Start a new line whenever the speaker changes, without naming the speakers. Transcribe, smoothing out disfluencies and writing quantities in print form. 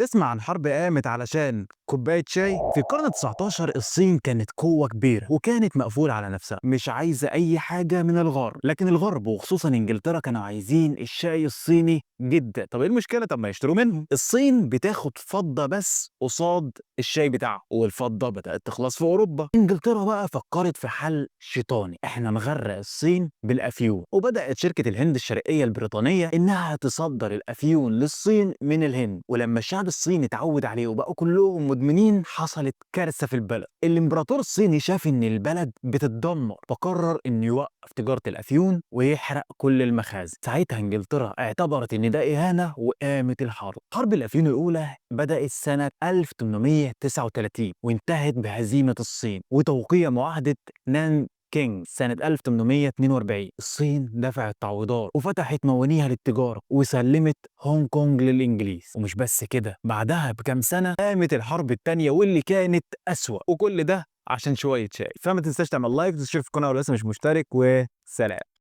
تسمع عن حرب قامت علشان كوباية شاي؟ في القرن 19 الصين كانت قوة كبيرة وكانت مقفولة على نفسها، مش عايزة أي حاجة من الغرب، لكن الغرب وخصوصا إنجلترا كانوا عايزين الشاي الصيني جدا. طب ايه المشكلة؟ طب ما يشتروا منهم. الصين بتاخد فضة بس قصاد الشاي بتاعها، والفضة بدأت تخلص في أوروبا. إنجلترا بقى فكرت في حل شيطاني، احنا نغرق الصين بالأفيون. وبدأت شركة الهند الشرقية البريطانية إنها تصدر الأفيون للصين من الهند، ولما الشعب الصيني اتعود عليه وبقوا كلهم مدمنين حصلت كارثة في البلد. الإمبراطور الصيني شاف إن البلد بتتدمر، فقرر إنه يوقف تجارة الأفيون ويحرق كل المخازن. ساعتها إنجلترا اعتبرت إن ده إهانة وقامت الحرب. حرب الأفيون الأولى بدأت سنة 1839 وانتهت بهزيمة الصين وتوقيع معاهدة نانكينج سنة 1842. الصين دفعت تعويضات وفتحت موانيها للتجارة وسلمت هونج كونج للإنجليز. ومش بس كده، بعدها بكام سنة قامت الحرب التانية واللي كانت أسوأ، وكل ده عشان شوية شاي. فما تنساش تعمل like وتشترك في القناة لو لسه مش مشترك، وسلام.